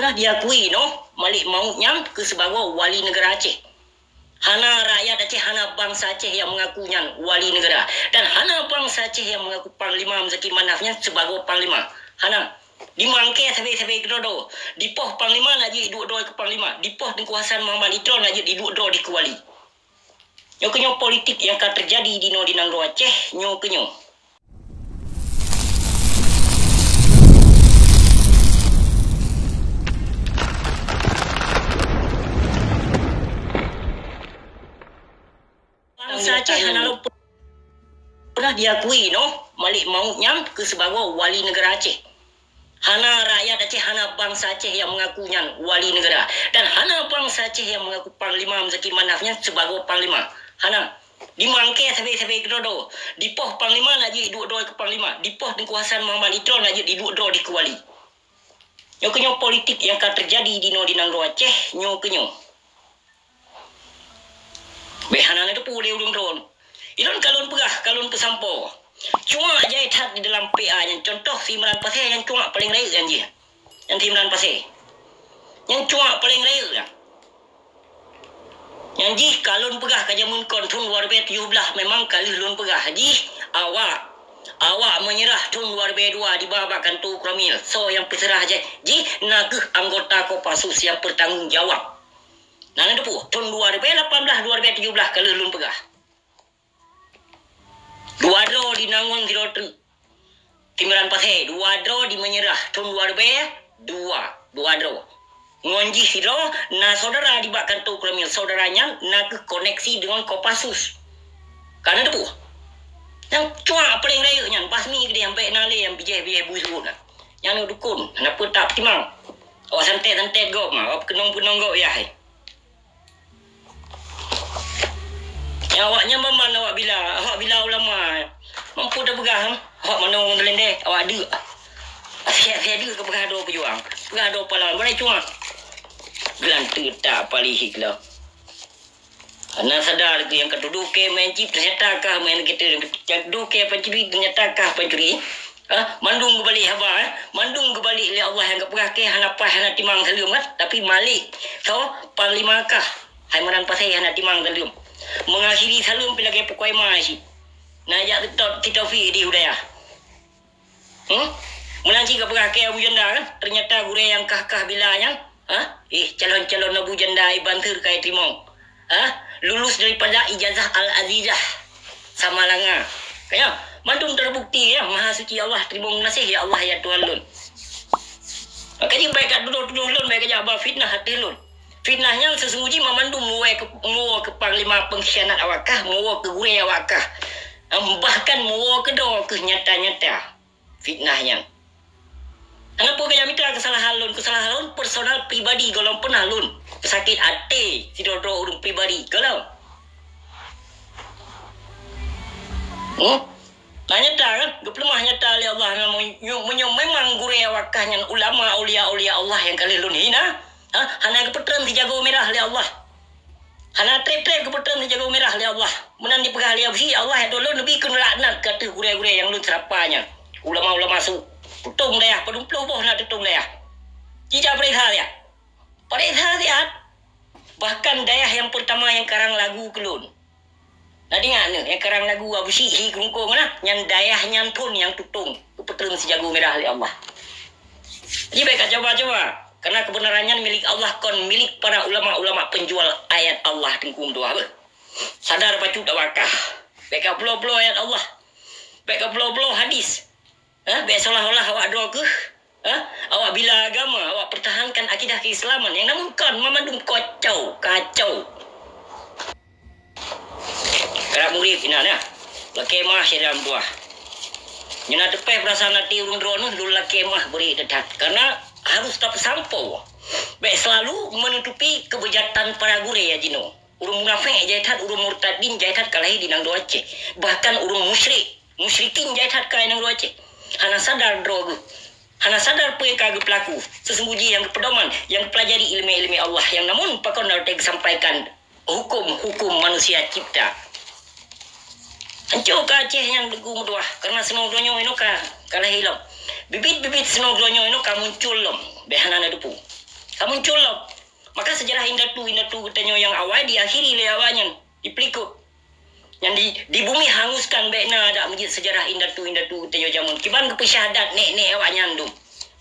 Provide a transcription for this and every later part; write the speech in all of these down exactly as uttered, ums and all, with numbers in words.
Pernah diakui noh Malik Maut nyan keu sibagoe wali neugara Aceh. Hana rakyat Aceh, hana bansa Aceh nyang mengaku nyan wali neugara. Dan hana bansa Aceh nyang mengaku Panglima Muzakir Manaf nyan sibagoe panglima. Hana. Di Mangke sabe-sabe keudroe-droe. Dipoh panglima nak jeuet duek droe keu panglima. Dipoh Teungku Hasan Muhammad Idris nak jeuet diduek droe di keu wali. Nyoe keunyoe politik nyang ka teujadi di noe di nanggroe Aceh nyoe keunyoe. Bansa Aceh hana lom pernah diakui noh Malik Maut nyan keu sibagoe wali neugara Aceh. Hana rakyat Aceh, hana bansa Aceh nyang mengaku nyan wali neugara. Dan hana bansa Aceh nyang mengaku Panglima Muzakir Manaf nyan sibagoe panglima. Hana. Di Mangke sabe-sabe keudroe-droe. Dipoh panglima nak jeuet duek droe keu panglima. Dipoh Teungku Hasan Muhammad Idris nak jeuet diduek droe di keu wali. Nyoe keunyoe politik nyang ka teujadi di noe di nanggroe Aceh nyoe keunyoe. Bék hana neuteupeue lé ureuëng droe. Ilôn ka lôn peugah, ka lôn peusampoe. Cuak jai that di dalam P A nyan. Contoh si Imran Pasé nyan cuak paleng rayeuk nyan jih. Nyan si Imran Pasé. Nyan cuak paleng rayeuk nyan. Nyan jih ka lôn peugah ka jameun kon thon dua ribèe tujoh blah memang ka lheueh lôn peugah. Jih awak, awak meunyeurah thon dua ribèe dua diba bak kantô Koramil. Soe nyang peuseurah jai? Jih na kheueh anggota Kopassus nyang peutanggong jawab. Na neuteupeue, thon dua ribèe lapan blah, dua ribèe tujoh blah ka lheueh lôn peugah. Dua droe di Nanggung sidroe treuk. Imran Pasé, dua droe di meunyeurah thon dua ribèe dua, dua droe. Ngon jih sidroe na syedara di bak kantô Koramil, syedara nyan na kheueh koneksi deungon Kopassus. Ka neuteupeue? Nyang cuak paleng rayeuk nyan, basmi keudéh nyang bèk na lé nyang bijéh-bijéh bui suot nyan. Nyan dukon, hana peue tapeutimang. Awak santet-santet gob ma, awak peukeunong-peunong gob yah. Nyang awak nyan ban awak bila, awak bila ulama. Mampu tapeugah, awak mandum ureuëng Teulendeh, awak deuk. Asyik-asyik deuk keu peugah droe peujuang. Peugah droe pahlawan, beureucuma. Geulanteue tak palih keulok. Hana sadar lagèe nyang ka tudoh kèe main chip, teunyata kah main kita nyang tudoh kèe pancuri, teunyata kah pancuri. Ha? Mandum geubalek haba, eh? Mandum geubalek lé Allah nyang geupeugah kèe hana paih, hana timang saleuem, kan? Tapi Malik, soe? Panglima kah? Hai Imran Pasé hana timang saleuem. Mengakhiri saleuem pi lagèe pukoi ma cit. Na jak teutot si Taufik di Hidayah. Hmm? Meunan cit geupeugah kèe Abu Janda, kan? Teunyata gurèe nyang kah-kah bila nyan, ha? Eh, calon-calon Abu Janda iban seuh ka iteurimong. Ha? Lulus daripada ijazah Al-Azizah Samalanga. Kaya, mandum terbukti ya, Maha Suci Allah, terima kasih ya Allah ya Tuhan lôn. Makanya baik kat tuduh-tuduh lôn, baik kat jabar fitnah ateueh lôn. Fitnah nyan sesungguhnya mandum muwoe ke, muwoe ke panglima pengkhianat awak kah, muwoe ke gurèe awak kah. Em, bahkan muwoe ke droe keuh nyata-nyata. Fitnah nyan. Kenapa kaya mita kesalahan lôn? Kesalahan lôn personal pribadi gohlom pernah lôn sakét até sidroe-droe ureuëng pribadi gohlom. Hmm? Nah, nyata kan? Geupeuleumah nyata lé Allah. Meunyoe, meunyoe memang gurèe awak kah nyan ulama aulia-aulia Allah nyang ka lheueh lôn hina, ha? Hana geupeutreun sijagoe mirah lé Allah. Hana trép-trép geupeutreun sijagoe mirah lé Allah. Meunan jipeugah lé Abu Syik, ya Allah, ya Tuhan lôn, neubi keu laknat keu ateueh gurèe-gurèe nyang lôn seurapa nyan. Ulama-ulama su. Tutong dayah, padum ploh boh na tutong dayah. Jijak pareksa siat. Pareksa siat. Bahkan dayah nyang peurtama nyang karang lagu keu lôn. Na ingat neuh, nyang karang lagu Abu Syik hi keurungkong na, nyan dayah nyan phon nyang tutong geupeutreun sijagoe mirah lé Allah. Jadi, bèk kacoba-coba, karena kebenaran nyan milik Allah, kon milik para ulama-ulama penjual ayat Allah teungku meutuah beuh. Sadar bacut awak kah. Bèk kabloe-bloe ayat Allah. Bèk kabloe-bloe hadis. Ha? Bèk seolah-olah awak droe keuh. Ha? Awak bila agama, awak pertahankan akidah keislaman. Nyang namun kon, mamandum kacau, kacau. Karab murit inan ya. Lakèe meu'ah syedara meutuah. Nyoe na teupèh peurasaan até ureuëng droeneuh lôn lakèe meu'ah bri that-that. Karena harus tapeusampoe. Bèk selalu menutupi keubeujakan para gurèe ya jinoe. Ureuëng munafék jai that, ureuëng murtadin jai that ka lahé di nanggroe Aceh. Bahkan ureuëng musyrik, musyrikin jai that ka i nanggroe Aceh. Hana sadar droe geuh. Hana sadar peue nyang ka geupeulaku. Seusunggoh jih nyang geupeudoman, nyang geupeulajari iéleumé-iéleumé Allah nyang namun pakon na watèe geusampaikan huköm-huköm manusia cipta. Hanco ka Aceh nyan teungku meutuah, karena sinoe droeneuh inoe ka, ka lahé lom. Bibit-bibit sinoe droeneuh inoe ka muncul lom, bèk hana na teupeue. ka muncul lom. Maka seujarah indatu-indatu geutanyoe nyang awai diakhiri lé awaknyan, dipeulikot. Nyang di, di bumi hanguskan bék na adak meujeuet seujarah indatu-indatu geutanyoe jameun. Kiban geupeusyahadat nék-nék awaknyan dum.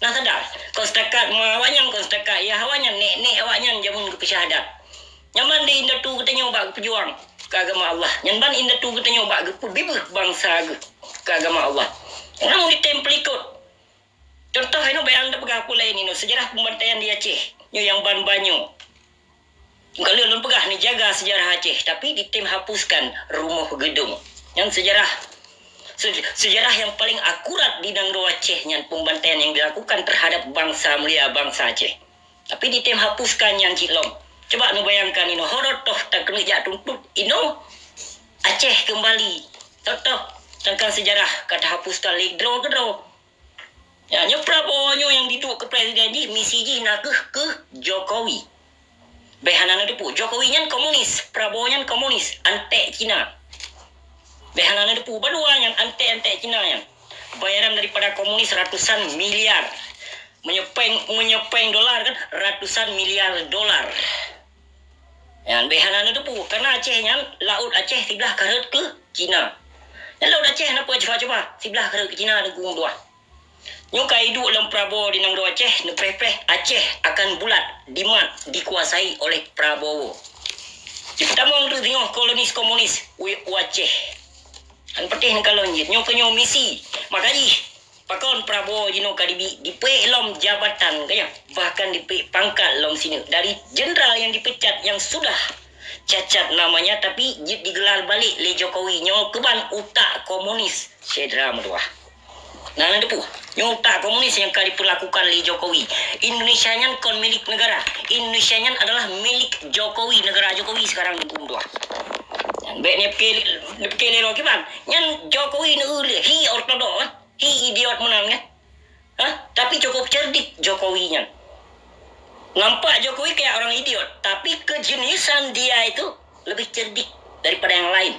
Na sadar, kon seutakat ma awaknyan, kon seutakat yah awaknyan, nék-nék awaknyan jameun geupeusyahadat. Nyan ban di indatu geutanyoe bak geupeujuang keu agama Allah. Nyan ban indatu geutanyoe bak geupeubibeuh bansa geuh keu agama Allah. Namun ditem peulikot. Contoh inoe, bék han tapeugah peue laén inoe, seujarah peubantaian di Aceh nyoe nyang ban banyoe. Ka lheueh lôn peugah neujaga seujarah Aceh, tapi ditem hapuskan rumoh geudong. Nyan seujarah, se-, seujarah nyang paleng akurat di nanggroe Aceh nyan, peubantaian nyang dilakukan teuhadap bansa mulia, bansa Aceh. Tapi ditem hapuskan nyan cit lom. Coba neubayangkan inoe, ho rot toh takeuneuk jak tuntut inoe Aceh keumbali. Toh-toh, sedangkan seujarah ka tahapuskan lé droe keudroe. Ya, nyoe Prabowo nyoe nyang diduek keu presiden jih, misi jih na kheueh keu Jokowi. Bék hana neuteupeue, Jokowi nyan komunis, Prabowo nyan komunis, antek Cina. Bék hana neuteupeue, bandua nyan antek-antek Cina nyan. Bayaran daripada komunis ratusan miliar. Meunyoe péng, meunyoe péng dolar kan, ratusan miliar dolar. Nyan bék hana neuteupeue, karena Aceh nyan, laôt Aceh siblah ka rhot keu Cina. Nyan laôt Aceh na peue cuba-cuba, siblah ka rhot keu Cina, Teungku meutuah. Nyoe ka iduek lom Prabowo di nanggroe Aceh, neupreh-preh Aceh akan bulat, dimat, dikuasai oleh Prabowo. Jipeutamong teuk singoh kolonis komunis u, u Aceh. Kan patéh neukalon jih, nyoe keuh nyoe misi. Maka jih, pakon Prabowo jinoe ka dibi-, dipeuék lom jabatan, ka nyoe. Bahkan dipeuék pangkat lom sineuk. Dari jenderal nyang dipecat nyang sudah cacat namanya, tapi jeuet digelar balek lé Jokowi. Nyoe keuban utak komunis. Syedara meutuah. Nah, na neuteupeue, nyoe utak komunis nyang ka dipeulakukan lé Jokowi. Indonesia nyan kon milik negara. Indonesia nyan adalah milik Jokowi, negara Jokowi sekarang, Teungku meutuah. Nyan bék neupiké, neupiké lé droe kiban. Nyan Jokowi neu-eu lé, hi ortodok, eh. Hi idiot meunan, kan? Hah? Tapi cukup cerdik Jokowi nyan. Nampak Jokowi kayak orang idiot, tapi kejeniusan dia itu lebih cerdik daripada yang lain.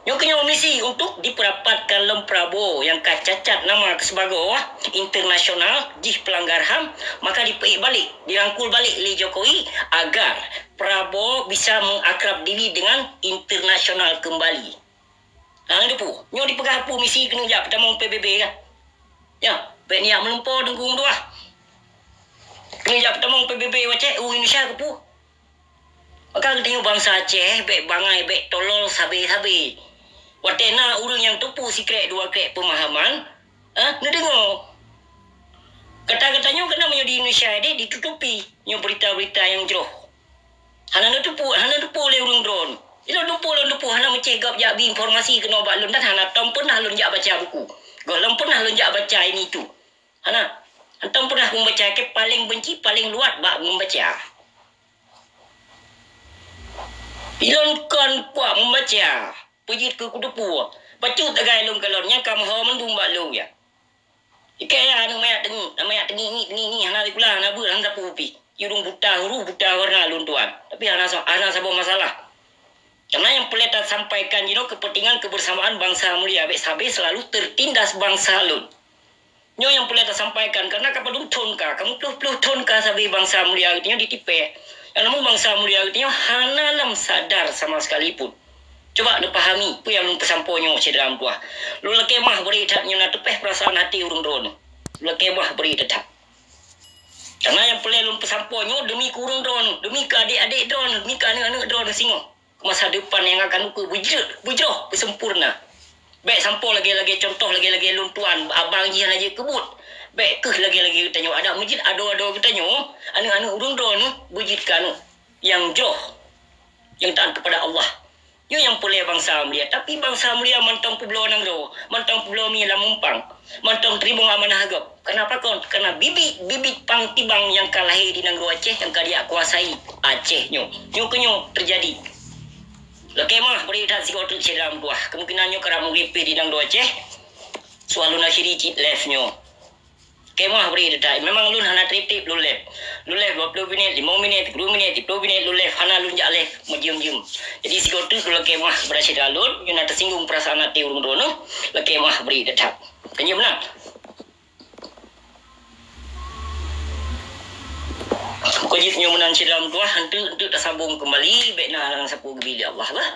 Nyoe keuh nyoe misi untuk dipeurapatkan lom Prabowo nyang ka cacat nama keu sibagoe internasional jih peulanggar ham, maka dipeuék balek, dirangkul balek lé Jokowi agar Prabowo bisa mengakrab diri dengan internasional kembali. Hana neuteupeue, nyoe dipeugah peue misi keuneuk jak peutamong P B B kan? Ya, bék neujak meulumpo Teungku meutuah. Keuneuk jak peutamong P B B u Aceh, u Indonesia keupeue? Maka geutanyoe bansa Aceh bék bangai, bék tolol sabe-sabe. Watée na ureuëng nyang teupeue sikrek dua krek peumahaman, eh, neudeungoe. Kata-kata nyoe keunan meunyoe di Indonesia deh ditutupi nyoe berita-berita nyang jroh. Hana neuteupeue, hana neuteupeue lé ureuëng droe. Ilôn tumpôk lôn teupeue hana meucéh gob jak bi informasi keunoe bak lôn dan hana tom peunah lôn jak baca buku. Gohlom peunah lôn jak baca ini itu. Hana. Hantom peunah meumbaca, keu paleng benci, paleng luwat bak meumbaca. Ilôn kon kuat meumbaca, peujeuet keu kuteupeue. Bacut tagai lôn kalon, nyang ka meuho mandum bak lôn ya. Ikei ya aneuk manyak teungiek, manyak teungiek-ngiek, teungiek-ngiek, hana sikula, hana beuet, hana sapeue pih. Ureuëng buta huruf, buta warna lôn tuan. Tapi hana sa-, hana saboh masalah. Karena nyang peureulée tasampaikan jinoe kepentingan kebersamaan bansa mulia, bék sabe selalu tertindas bansa lôn. Nyoe nyang peureulée tasampaikan, karena ka padum thon ka, ka meuploh-ploh thon ka sabe bansa mulia geutanyoe ditipée. Nyang namun bansa mulia geutanyoe hana lam sadar sama sekalipun. Cuba neupahami peue nyang lôn peusampoe nyoe syedara meutuah. Lôn lakée meuah bri that nyoe na teupeh peurasaan até ureuëng droeneuh. Lôn lakée meuah bri that. Karena nyang peureulée lôn peusampoe nyoe demi keu ureuëng droeneuh, demi keu adék-adék droeneuh, demi keu aneuëk-aneuëk droeneuh singoh. Masa depan nyang akan ukeue beujeuet, beujroh, beusempurna. Bék sampoe lagée-lagée contoh lagée-lagée lôn tuan, abang jih hana jeuet keu buet. Bék kheueh lagée-lagée geutanyoe. Adak meujeuet adoe-adoe geutanyoe, aneuëk-aneuëk ureuëng droeneuh beujeuet keu aneuëk nyang jroh, nyang taat kepada Allah. Nyoe nyang peureulée bansa mulia. Tapi bansa mulia mantong peubloe nanggroe, mantong peubloe mie lam mumpang, mantong teurimong amanah gob. Kenapa kon? Karena bibit-bibit pang tibang nyang ka lahé di nanggroe Aceh nyang ka dijak kuasai Aceh nyoe. Nyoe keuh nyoe teujadi. Lakée meuah bri that sigoe teuk syedara meutuah. Kemungkinan nyoe karab meugripeh di nanggroe Aceh. Soal lôn akhiri cit live nyoe. Lakée meuah bri that. Memang lôn hana trép-trép lôn live. Lôn live dua ploh minit, limong minit, sepuluh minit, tiga puluh minit lôn live. Hana lôn jak live meujeuem-jeuem. Jadi sigoe teuk lôn lakée meuah bri syedara lôn, nyoe na teusinggung peurasaan até ureuëng droeneuh, lakée meuah bri that. Kan jeuem meunan? Wajib nyoe meunan syedara meutuah, enteuk-enteuk tasambong keumbali, bèk na lam sapeue geubi lé Allah bah.